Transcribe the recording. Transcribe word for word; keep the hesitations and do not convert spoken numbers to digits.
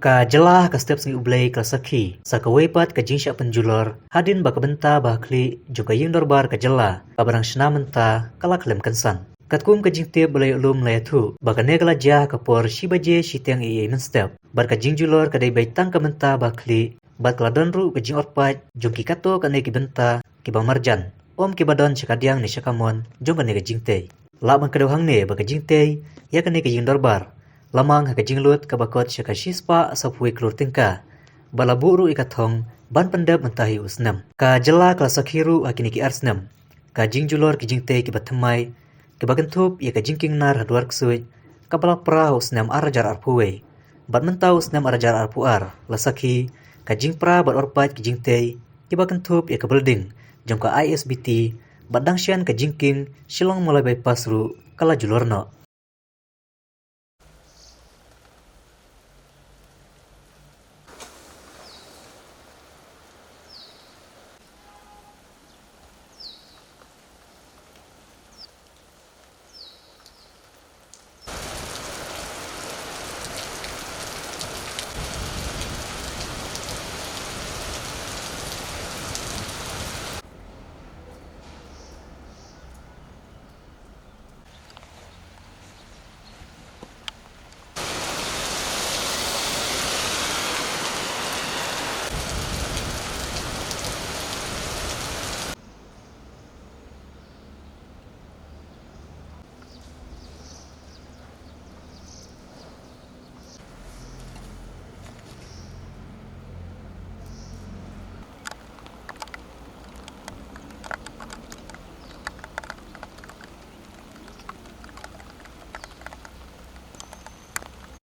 Ka jylla ha ka step sngi U Blei ka la sakhi sa kawei pat ka jingshah pynjulor hadien ba ka bynta ba ha khlieh jong ka ïing dorbar ka jylla kaba dang shna mynta ka la khlem kynsan. Katkum ka jingtip ba la ïoh lum la ïathuh ba kane ka la jia ha ka por shi baje shiteng eiei mynstep bad ka jingjulor ka dei beit tang ka bynta ba ha khlieh bad ka la don ruh ka jingorpait jong ki katto katne ki bynta kiba marjan, ym kiba don sha kadiang ne sha kamon jong kane ka jingtei. Lah ban kdew hangne ba ka jingtei ïa kane ka ïing dorbar la mang ha ka jinglut kaba kot sha ka shispah saphew klur tyngka bad la buh ruh ïa ka thong ban pyndep mynta hi u snem. Ka jylla ka la sakhi ruh ha kine ki ar snem ka jingjulor ki jingtei kiba thymmai kiba kynthup ïa ka jingkieng nar ha Dwar Ksuid kaba la pra ha u snem ar hajar arphew wei bad mynta u snem ar hajar arphew ar la sakhi ka jingpra bad orpait ki jingtei kiba kynthup ïa ka building jong ka I S B T bad dang shen ka jingkieng Shillong Mawlai Bypass ruh ka la julor noh.